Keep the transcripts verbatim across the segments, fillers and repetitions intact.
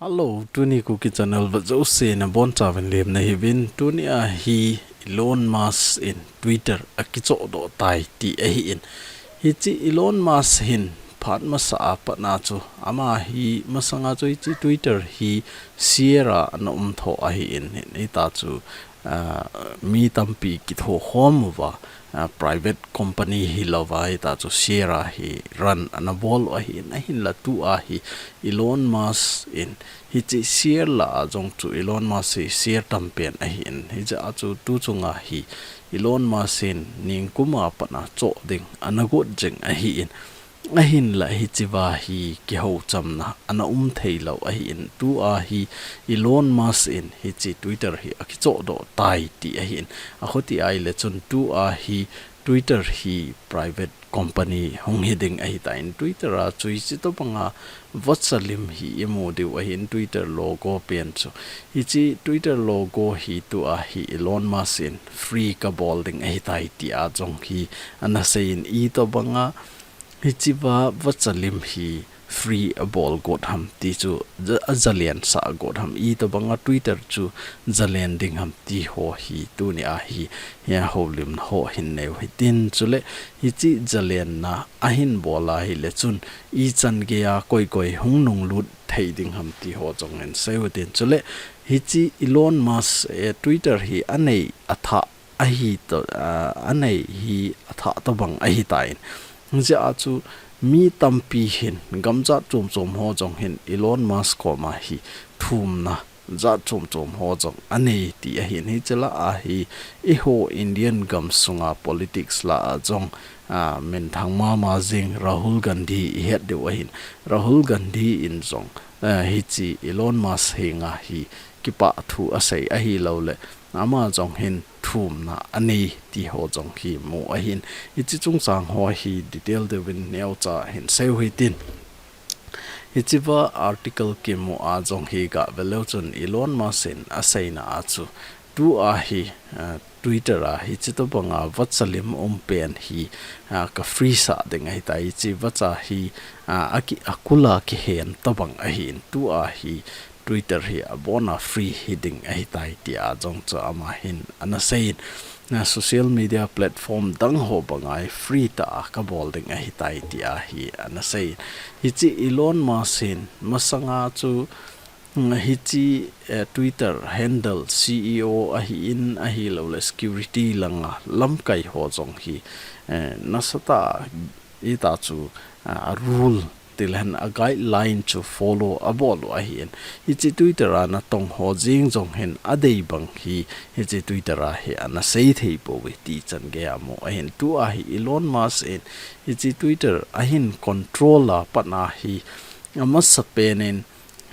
Hello, tuni Kuki Channel vet jouse nabonchauvin lemna hiuvin, tunia hi Elon Musk in Twitter akichohdoh tai ti ahin. Hiche Elon Musk hin phat masa a patna chu, ama hi masanga chu hiche Twitter hi share a ana umtho ahin, hita chu, ah, mi tampi kithokhom uva, ah, private company hilouva, hita chu share a hi run ana bol u ahin, ahinla tua hi Elon Musk in hiche share lah a jong chu Elon Musk hi share tampen ahin, hijeh a chu tu chunga hi Elon Musk in ningkum a patna choh ding ana got jing ahin, ahinla hichea hi kihouchamna ana um theilou ahin, tua hi Elon Musk in hiche Twitter hi akichohdoh tai ti ahin, akhuti ahile chun tua hi Twitter hi private company hung hiding ahitan, Twitter a chu hiche tobanga vacha lim hi imu diu ahin, Twitter logo pen chu. Hiche Twitter logo hi tua hi Elon Musk in free kabol ding ahitai tia jong hi ana seiyin, itobanga hichea vacha lim hi free abol got ham ti chu, ja-, ajalen sah got ham, itobanga Twitter chu jalen ding ham ti ho hi tunia hi, hia houlimna ho hin neiu hitin, chule hiche jalenna ahin bol ahile chun ichan geiya koi koi hung nunglut thei ding ham ti ho jong hin seiu hitin, chule hiche Elon Musk, eh, Twitter hi anei athah ahi to, ah, anei hi athah tobang ahitan. Hijeh a chu mi tampi hin, gam jat chom chom ho jong hin Elon Musk koma hi thumna jat chom chom ho jong anei ti ahin, hiche lah a hi eiho Indian gam sunga politics lah a jong, ah, minthang mama jing Rahul Gandhi ihet diu ahin, Rahul Gandhi in jong, ah, hiche Elon Musk henga hi kipah thu asei ahilouleh ama jong hin thumna anei ti ho jong hi mu ahin. Hiche chungchang ho hi detail deuvin neocha hin seiu hitin. Hichea article kimu a jong hi gah veleu chun Elon Musk in aseina a chu tua hi, ah, Twitter a hiche tobanga vacha lim um pen hi, ah, ka free sah ding ahitai, hiche vacha hi, ah, aki-, akula kihen tobang ahin, tua hi Twitter hi abona free hiding ahitai tia jong chu ama hin ana seiyin, na social media platform dang ho banga hi free tah a kabol ding ahitai tia hi ana seiyin. Hiche Elon Musk hin masanga chu, mm, hiche, eh, Twitter handle C E O ahin, ahilouleh security langa lamkai ho jong hi, eh, nasatah a ita chu, ah, a rule tilehen a guideline chu follow abol u ahin. Hiche Twitter a natong ho jeng jong hin adei bang hi hiche Twitter a hi ana sei thei pouve ti chan geiya mu ahin. Tua hi Elon Musk in hiche Twitter ahin control a patna hi amasapen in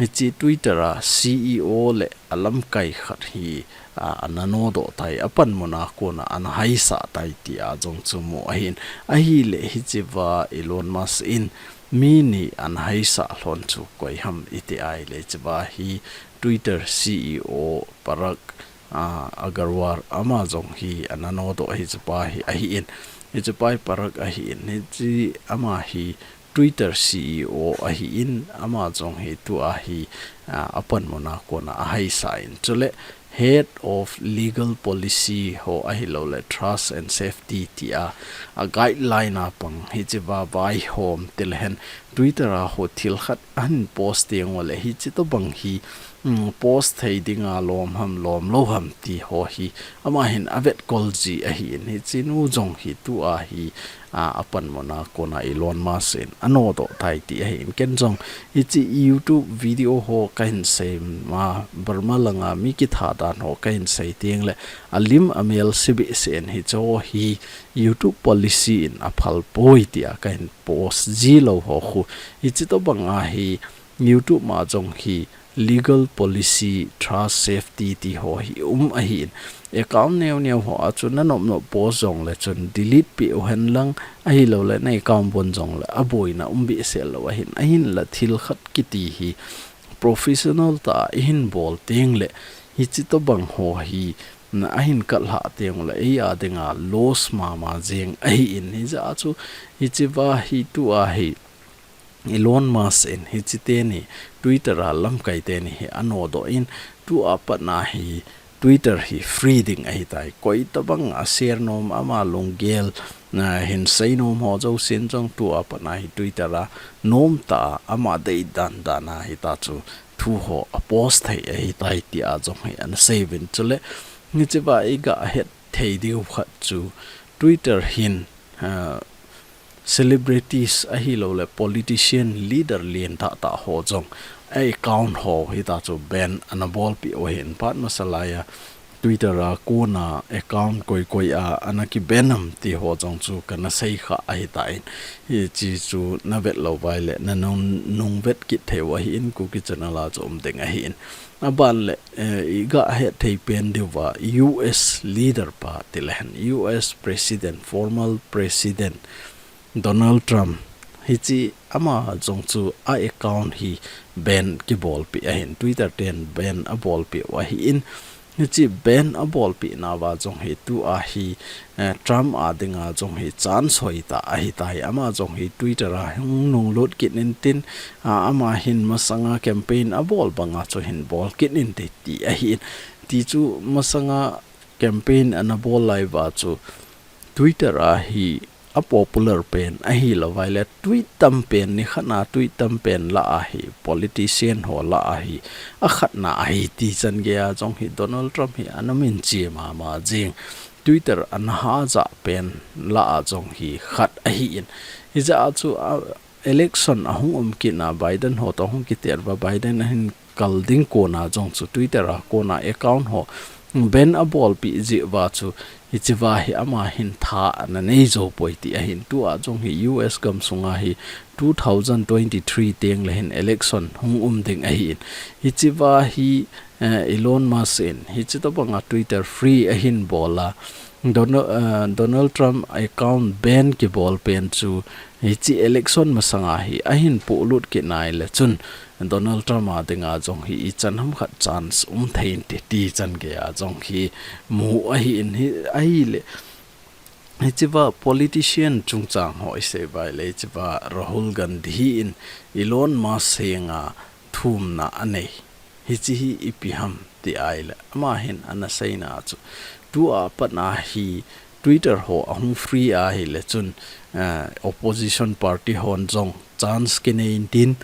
hiche Twitter a C E O le alamkai khat hi, a, ana nodoh tai, apanmun a kona ana haisah tai tia jong chu mu ahin. Ahileh hichea Elon Musk in mi ni ana haisah lhon chu koi ham iti ahile hichea hi Twitter C E O Parag, a, Agrawal ama jong hi ana nodoh, hichepa hi ahin. Hichepa hi Parag ahin. Hiche ama hi Twitter C E O ahin, ama jong hi tua hi, a, apanmun a kona ahaisah in. Chule Head of Legal Policy ho ahilouleh Trust and Safety tia, a guideline a pang hichea vaihom tilehen Twitter a ho thil khat ahin post teng uleh hiche tobang hi, mm, post thei dinga lom ham lom lou ham ti ho hi ama hin avetkol ji ahin, hiche nu jong hi tua hi, a, apanmun a kona Elon Musk in anodoh tai ti ahin. Ken jong hiche YouTube video ho kahin sei ma, Burma langa mi kitha dan ho kahin sei teng leh alim amel sibeh sen hiche ho hi YouTube policy in aphal poi tia kahin post ji lou ho khu. Hiche tobang a hi YouTube ma jong hi legal policy, trust, safety ti ho hi um ahin. Account neo neo ho a chu nanop nop post jongle chun delete peh u hen lang, ahilouleh na account bon jongle aboina um behseh lou ahin. Ahinla thil khat kiti hi professional tah a ihin bol teng leh hiche tobang ho hi na ahin katlhah teng uleh eia dinga loss mama jeng ahin, hijeh a chu hichea hi tua hi Elon Musk in hiche teni Twitter a lamkai teni hi anodoh in, tua patna hi Twitter hi free ding ahitai. Koi tabang a share nom, ama lunggel, ah, hin sei nom ho jousen jong tua patna hi Twitter a nomtah a ama deidan dan a hitachu thu ho a post thei ahitai tia jong hi ana seiyuvin. Chule hichea iga het thei diu khat chu Twitter hin, ah, celebrities ahilouleh politician, leader lentah tah ho jong a account ho hitachu ban ana bolpeh u ahin. Phat masa laiya Twitter a kona account koi koi a ana kiban am ti ho jong chu kana seikha ahitan. Hiche chu navet lou uva ahileh nanung, nung vet kit theiu ahin, Kuki Channel a chu um ding ahin. Aban le, eh, iga het thei pen diuva U S leader pa tilehen, U S president, former president Donald Trump, hiche ama jong chu a account hi ban kibolpeh ahin, Twitter ten ban abolpeh u ahin. Hiche ban abolpeh nauva jong hi tua hi, eh, Trump a dinga jong hi chance hoitah ahitai. Ama jong hi Twitter a hung nunglut kit intin, ah, ama hin masanga campaign abol banga chu hin bol kit inte ti ahin. Tichu masanga campaign ana bol lai uva chu Twitter a hi a popular pen ahilou uva ahileh tweet tam pen, nikhat na tweet tam pen lah a hi politician ho lah a hi akhatna ahi ti chan geiya jong hi Donald Trump hi ana minche mama jing. Twitter ana hajah pen lah a jong hi khat ahin. Hijeh a chu a election ahung um kit na Biden ho toh hung kiter uva Biden ahin kal ding kona jong chu Twitter a kona account ho ban abolpeh jeh uva chu hichea hi ama hin tha ana nei jou poi ti ahin. Tua jong hi U S gamsunga hi two thousand twenty-three teng le hin election hung um ding ahin. Hichea hi, eh, Elon Musk in hiche tobanga Twitter free ahin bol a, Donald, eh, Donald Trump account ban kibol pen chu hiche election masanga hi ahin polut kit nai le chun Donald Trump a dinga jong hi ichan ham khat chance um thei inte ti chan geiya jong hi mu ahin, hi, ahileh hichea politician chungchang ho isei uva ahileh hichea Rahul Gandhi in Elon Musk henga thumna anei. Hiche hi ipi ham ti ahileh ama hin ana seina chu tua patna hi Twitter ho ahung free ahileh chun, eh, opposition party hon jong chance kinei intin,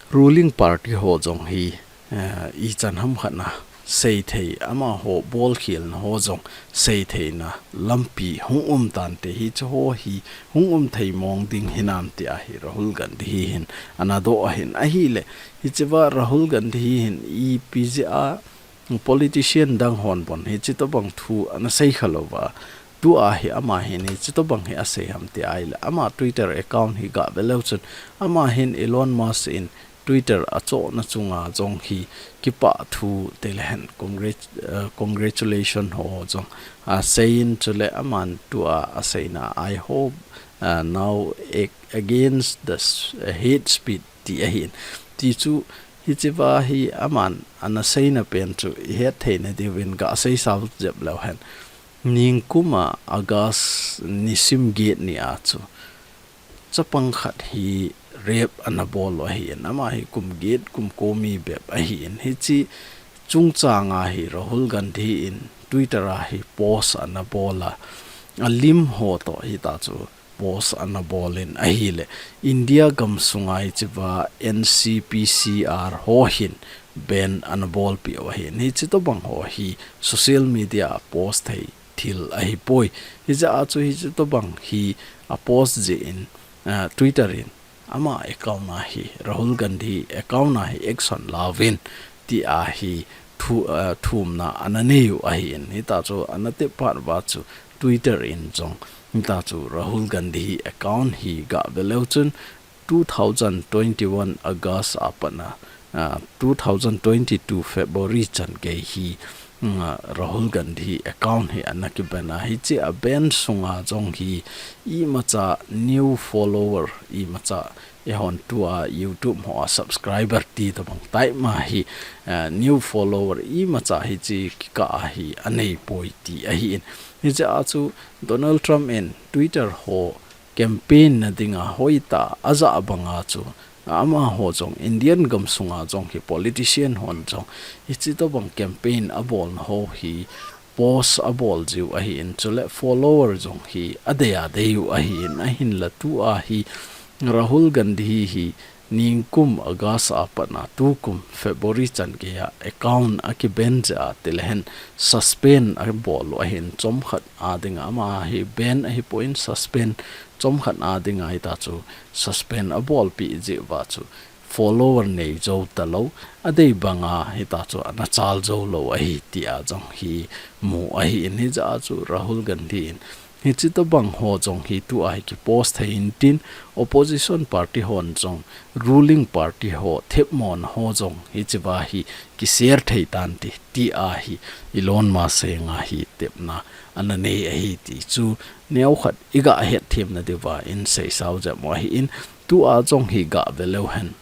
ruling party ho jong hi, eh, ichan ham khat na seithei, amaho bolkhelna ho jong seitheina lampi hung um tante, hiche ho hi hung um thei mong ding hinam tia hi Rahul Gandhi hin ana doh ahin. Ahileh hichea Rahul Gandhi hin ipi jeh a politician dang hon bon hiche tobang thu ana seikha lou uva, tua hi ama hin hiche tobang hi asei ham ti ahileh ama Twitter account hi gah ve leu chun ama hin Elon Musk in Twitter achohna chunga jong hi kipah thu tilehen congrat-, eh, congratulation ho jong aseiyin, chule aman tua aseina, "I hope, eh, now ag-, against the s-, eh, hate speech," ti ahin. Tichu hichea hi aman ana seina pen chu ihet theina diuvin gasei sao jep leu hen. Ningkuma August nisim get nia chu chapang khat hi rape ana bol u ahin, ama hi kum get kum ko mi bep ahin, hiche chungchanga hi Rahul Gandhi in Twitter a hi post ana bol a, alim ho toh hitachu post ana bol in ahileh India gamsunga hichea N C P C R ho hin ban ana bolpeh u ahin, hiche tobang ho hi social media a post thei thil ahipoi. Hijeh a chu hiche tobang hi apost jeh in, ah, Twitter in ama account a hi, Rahul Gandhi account a hi action lauvin tia hi thu-, ah, thumna ana neiyu ahin. Hitachu ana tep phat uva chu Twitter in jong hitachu Rahul Gandhi account hi gah ve leu chun two thousand twenty-one August a pat a, ah, two thousand twenty-two February chan gei hi, mm, ah, Rahul Gandhi account hi ana kiban a, hiche aban sunga jong hi imacha new follower, imacha eihon tua YouTube ho a subscriber ti tobang type ma hi, ah, new follower imacha hiche kikah a hi anei poi ti ahin. Hijeh a chu Donald Trump in Twitter ho campaign na dinga hoitah a ajah banga chu, amaho jong Indian gamsunga jong hi politician hon jong hichi tobang campaign abolna ho hi post abol jiu ahin, chule follower jong hi adei adei u ahin, ahinla tua hi Rahul Gandhi hi ningkum August a pat a tukum February chan geiya account akiban jeh a tilehen suspend abol u ahin, chomkhat a dinga, ama hi ban ahipon suspend, chomkhat a dinga hita chu suspend abolpeh jeh uva chu follower nei jou talou, adei banga hita chu ana chal jou lou ahi tia jong hi mu ahin, hijeh a chu Rahul Gandhi in hichi tobang ho jong hi tua hi kipost thei intin, opposition party hon jong ruling party ho themmo na ho jong hichi va hi kishare thei tante tia hi Elon Musk henga hi tepna ana nei ahi ti chu neokhat iga hetthem na diuva in seisao jep u ahin, tua jong hi gah ve leu hen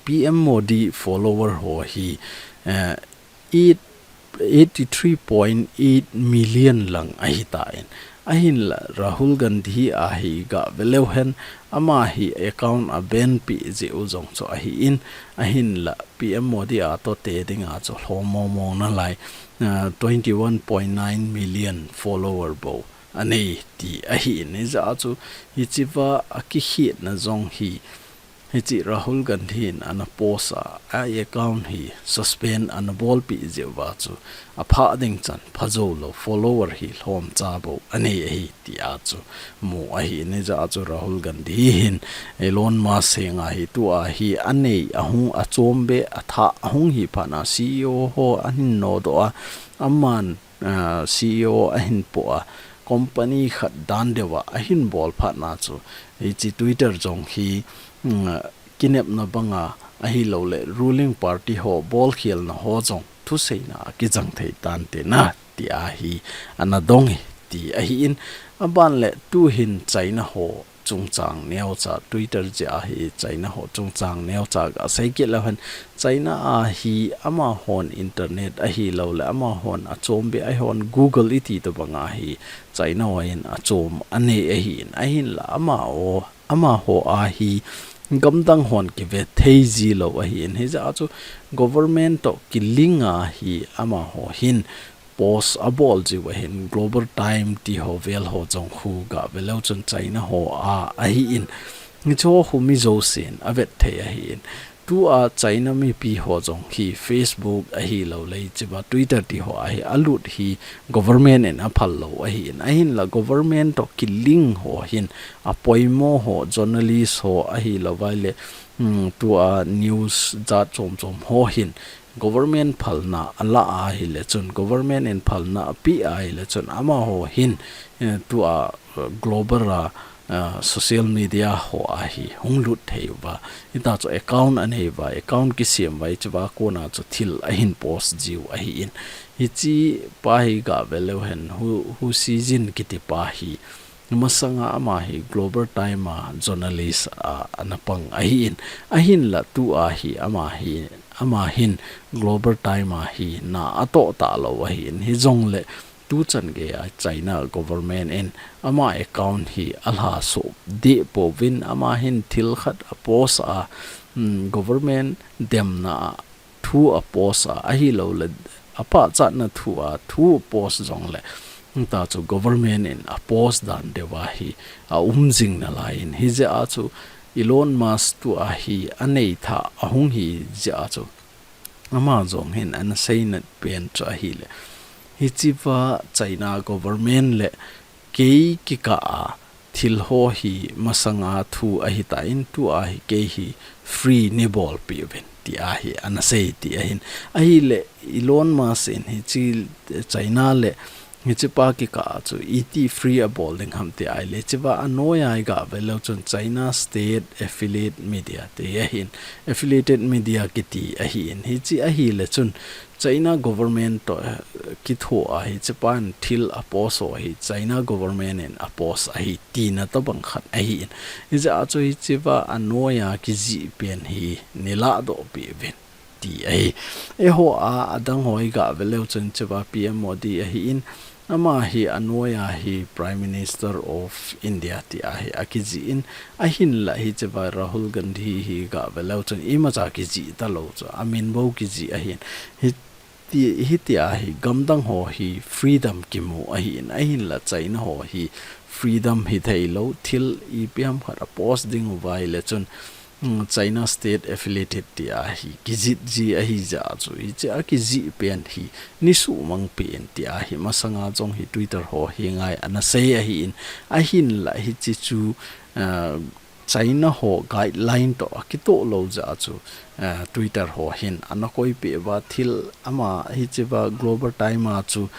P M Modi follower ho hi, eh, eight, eighty-three point eight million lang ahitan. Ahinla Rahul Gandhi a hi gah ve leu hen, ama hi account aban peh jeh u jong chu ahin, ahinla P M Modi a toh te dinga chu lhom mong mong nalai, ah, twenty-one point nine million follower bou anei ti ahin, hijeh a chu hichi va akikhetna jong hi, hichi Rahul Gandhi in ana post a, a account hi suspend ana bolpeh jeh uva chu aphah ding chan pha jou lou, follower hi lhomcha bou anei ahi tia chu mu ahin, hijeh a chu Rahul Gandhi hin Elon Musk henga hi tua hi anei ahung achom be, athah ahung hi phat na C E O ho ahin nodoh a, aman ah, C E O ahin poh a, company khat dan deuva ahin bol phat na chu, hichi Twitter jong hi, mm, kinepna banga ahilouleh ruling party ho bolkhelna ho jong thuseina a kijang thei tante na tia hi ana dong e ti ahin, aban le tuhin China ho chungchang neocha, Twitter jeh a hi China ho chungchang neocha gasei kit leu hen, China a hi amahon internet ahilouleh amahon achom be, eihon Google iti tobanga hi China hon achom anei ahin, ahinla amaho, amaho a hi gamdang hon kive thei ji lou ahin, hijeh a chu government toh kilink a hi amaho hin post abol jiu ahin, Global Time ti ho vel ho jong khu gah ve leu chun China ho a ahin, hiche ho khu mi jousen avet thei ahin. Tua China mipi ho jong hi Facebook ahilouleh hichi va Twitter ti ho a hi alut hi government in aphal lou ahin, ahinla government toh kilink ho hin apoimo ho, journalist ho ahilouleh, hmm, tua news jat chom chom ho hin government phalna ala ahile chun, government in phalna apeh ahile chun, amaho hin, eh, tua, eh, global a, eh, social media ho a hi hung lut thei uva, hita chu account anei uva, account kisem uva, hichi va kona chu thil ahin post jiu ahin. Hichi pa hi gah ve leu hen, Hu, Hu Xijin kiti pa hi, masanga ama hi Global Time a journalist a, ana pang ahin, ahinla tua hi ama hi, ama hin Global Time a hi na atoh talou ahin, hijongle tuchan geiya China government in ama account hi alhasoh deh pouvin, ama hin thil khat apost a, mm, government demna a thu apost a, ahilouleh apachatna thu a thu apost jongle, hita chu government in apost dan deuva hi aum jing nalaiyin, hijeh a chu Elon Musk tua hi anei thah ahung hi jeh a chu ama jong hin ana seina pen chu ahile, hichi va China government le kei kikah a thil ho hi masanga thu ahitan, tua hi kei hi free nei bolpeh uvin tia hi ana sei ti ahin. Ahile Elon Musk in hichi China le hichi pa kikah a chu iti free abol ding ham ti ahile, hichi va anoiya i gah ve leu chun China State Affiliate Media ti ahin, affiliated media kiti ahin. Hichi ahile chun China government toh, eh, kitho a hichi pan thil apost ho hi China government in apost ahi tina tobang khat ahin. Hijeh a chu hichi va anoiya kijih pen hi nei lahdoh peh uvin ti ahi. Eiho a adang ho i gah ve leu chun hichi va P M Modi ahin, Ama hi anoiya hi Prime Minister of India tia hi akijih in, ahinla hichea Rahul Gandhi hi gave leu chun imacha kijih talou chu, amin bou kijih ahin. Hiti, hitia hi gamdang ho hi freedom kimu ahin, ahinla China ho hi freedom hithei lou, thil ipi ham khat a post ding uva ahile chun, mm, China State Affiliated tia hi kijih ji ahi jeh chun, hichea kijih pen hi nisuhmang pen tia hi masanga jong hi Twitter ho henga ana sei ahin, ahinla hiche chu, ah, China ho guideline toh akitoh lou jeh chun, ah, Twitter ho hin ana koipeh uva, thil ama hichea Global Time a chu,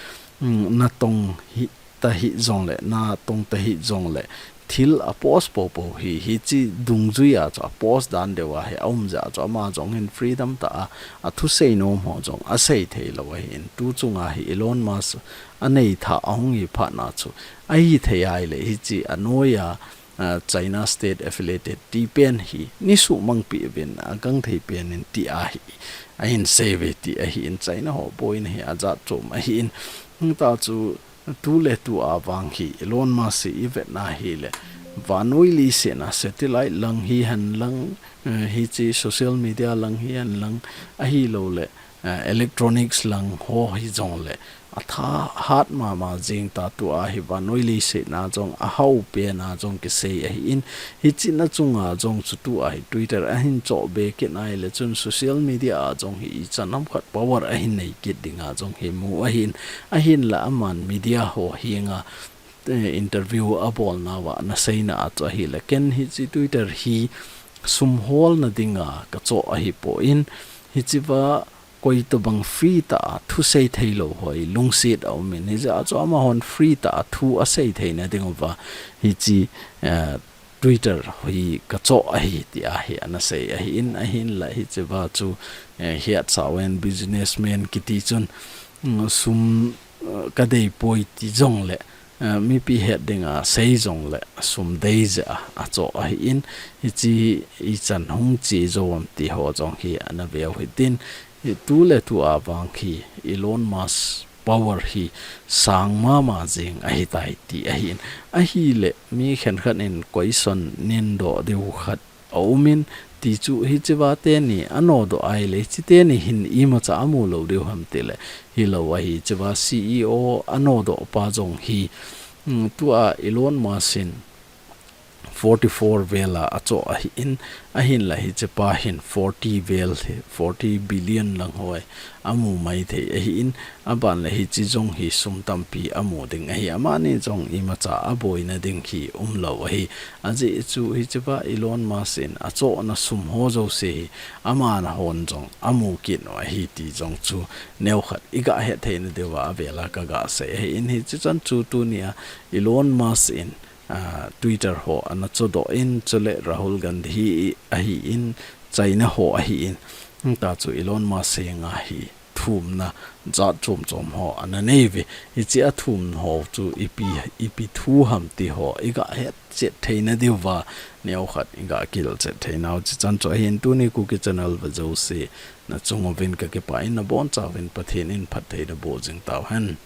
mm, natong hi tahih jongle, natong tahih jongle, thil a post poupou hi, hiche dungjuia chu a post dan deuva hi aum jeh chun ama jong hin freedom tah a, athusei nom ho jong asei thei lou ahin, tu chunga hi Elon Musk anei tha ahung hi phat na chu, ahithei ahile hiche anoiya, ah, China State Affiliated ti pen hi nisuhmang peh uvin, agangthei pen in tia hi ahin sei uve ti ahin, China ho boina hi ajat chom ahin, hung ta chu, tuletu a vang hi Elon Musk hi ivet na hile, vannoi leiset a satellite lang hihen lang, eh, hiche social media lang hihen lang, ahilouleh, eh, electronics lang ho hijongle, atha hat mama jing ta, tua hi vannoi leiset a jong ahao pen a jong kisei ahin, hiche na chunga jong chu tua hi Twitter ahin choh be kit ahile chun social media a jong hi ichan ham khat power ahin nei kit dinga jong hi mu ahin, ahinla aman media ho henga, eh, interview abolna uva ana seina a chu ahile, ken hiche Twitter hi sum holna dinga kachoh ahipon, hichea koi tobang free tah a thusei thei lou ho hi lungset aumin, hijeh chun amahon free tah a thu asei theina diuva hiche, eh, Twitter hi kachoh ahi tia hi ana sei ahin, ahinla hichea chu, eh, hiat sawen businessman kiti chun, mm, sum, eh, kadei poi ti jongle, eh, mipi het dinga sei jongle sum dei jeh a achoh ahin, hiche ichan hung che jou am ti ho jong hi ana veu hitin, hi tuletu a vang hi Elon Musk power hi sang mama jing ahitai ti ahin. Ahile mi khenkhat in question neidoh diu khat aumin, ti chu hichea teni anodoh ahile, hiche teni hin imacha amu lou diu ham tile, hilou ahi, hichea C E O anodoh pa jong hi, mm, tua Elon Musk in forty-four vel a achoh ahin, ahinla hichepa hin forty vel hi, forty billion lang ho amu maithei ahin, aban le hiche jong hi sum tampi amu ding ahi, amani jong imacha aboina ding hi umlou ahi. Ajeh chu hichea Elon Musk in achohna sum ho jouse hi, amahon jong amu kit u ahi ti jong chu neokhat iga het theina diuva avel a kaga sei ahin, hiche chan chu tunia Elon Musk in, ah, Twitter ho ana chohdoh in, chule Rahul Gandhi ahin, China ho ahin, ta chu Elon Musk henga hi thumna jat chom chom ho ana nei uve. Hiche athum ho chu ipi, ipi thu ham ti ho iga het chet theina diuva neokhat iga kil chet theinau chichan chu ahin, tuni Kuki Channel ve jouse nachung uvin kakipah in, nabonchauvin Pathen in phatthei naboh jing tauhen.